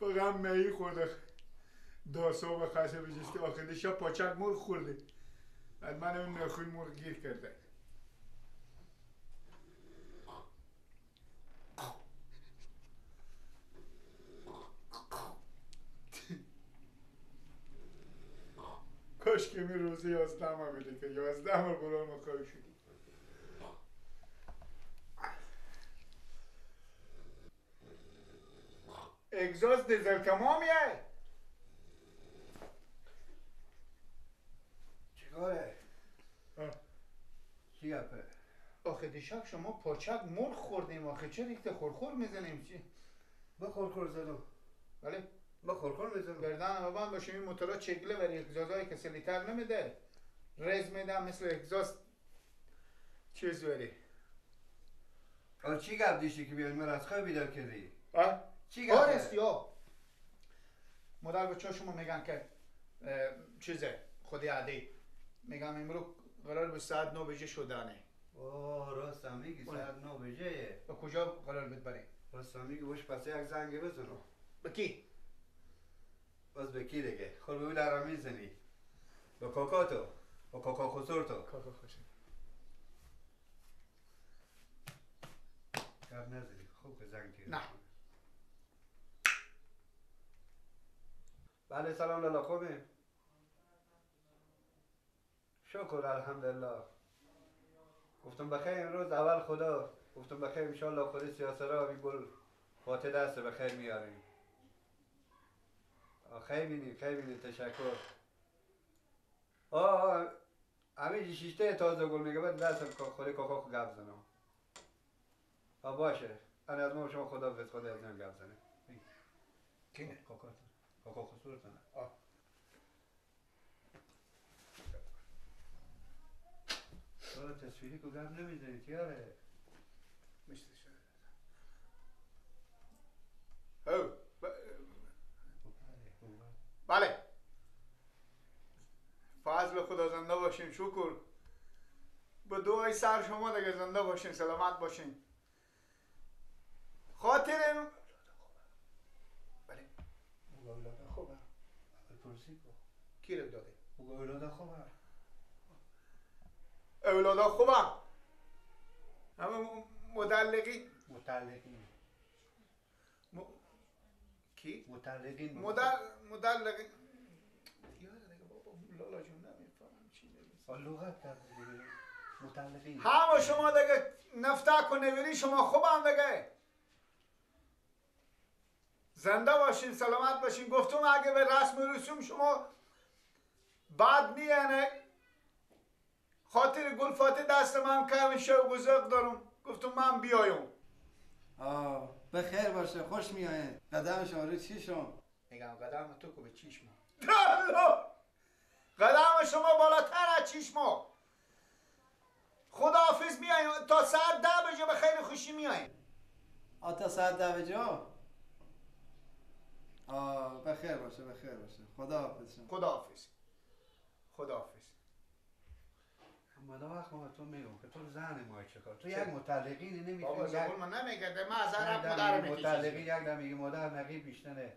فقط مهی خورده داسا و خسه بجسته آخر شب پاچک مرغ خورده. بعد من اون نخوی مرغ گیر کرده. کاش که می روزه 11 هم بده که 11 هم قرآن ما خواهی شدیم. اگزاز دیزل تمامیه. چیکاره؟ چی گپه؟ آخه دیشب شما پاچک مرغ خوردیم. آخه چه ریخته خورخور میزنیم چی؟ با خورخور زدم. بله؟ با خورخور میزنم. گردن بابام باشیم این موتورا چگله ولی اگزازایی که سلیتر نمیده رز میدم مثل اگزاز چیز وری. آه چی گپ دیشی که بیان من از خواب بیدار کردی؟ چی گپ؟ آرست یا مادر بچه شما میگن که چیزه خودی عادی میگم امروز قرار به ساعت 9 بجه شدنه. اوه راست هم میگی ساعت 9 بجه. به کجا قرار بید بریم؟ راست هم میگی باش پس یک زنگ بزنم. به کی؟ باز به کی دیگه؟ خود به او در میزنی. به کاکا تو. به کاکا خسر تو. کاکا خسر. گپ نزنی خوب که زنگ تیر. نه. بله سلام لالا خوبه؟ شکر الحمدلله. گفتم بخیر امروز اول خدا. گفتم بخیر انشالله خود سیاسرا این گل فاتح دست بخیر میاریم. خیلی بینیم خیلی بینیم تشکر. آه همین شیشته تازه گل میگه بعد دست خود کاکا خود گپ زنم. آه باشه. انا از ما شما خدا خدا از گپ زنه. کی؟ کاکا کاکا خسرتونه. آه تو تصویری که گپ نمیزنی تیاره. میشه شده. او بله فضل خدا زنده باشیم شکر. به دعای سر شما دیگه زنده باشین سلامت باشین. خاطرم بله اولاده خوبه. پرسی کو کی رو داده؟ اولاده خوبه. اولاده خوبه. همه مدلقی متعلقین کی؟ متعلقین مدلقین یاره دیگه بابا لالا جون نمیفهمم چی میگی. لغت کرد دیگه متعلقین. همه شما دیگه نفتک و نویری شما خوبم دیگه. زنده باشین سلامت باشین. گفتم اگه به رسم و رسوم شما بد نیانه خاطر گل فاتح دست من کم شوق و ذوق دارم. گفتم من بیایم. آه به خیر باشه خوش میایین. قدم شما رو چیشم؟ میگم قدم تو کو به چیشم. قدم شما بالاتر از چیشم. خداحافظ میایین تا ساعت 10 بجه به خیر خوشی میایین. آه تا ساعت 10 بجه؟ آه به خیر باشه به خیر باشه. خداحافظ شما. خداحافظ. خداحافظ. من وقت ما تو میگم که تو زن ما چیکار تو یک متعلقین نمیتونی. بابا زبون من نمیگه من از عرب مادر میکشم. متعلقین یک دم میگه مادر نقی بیشتره.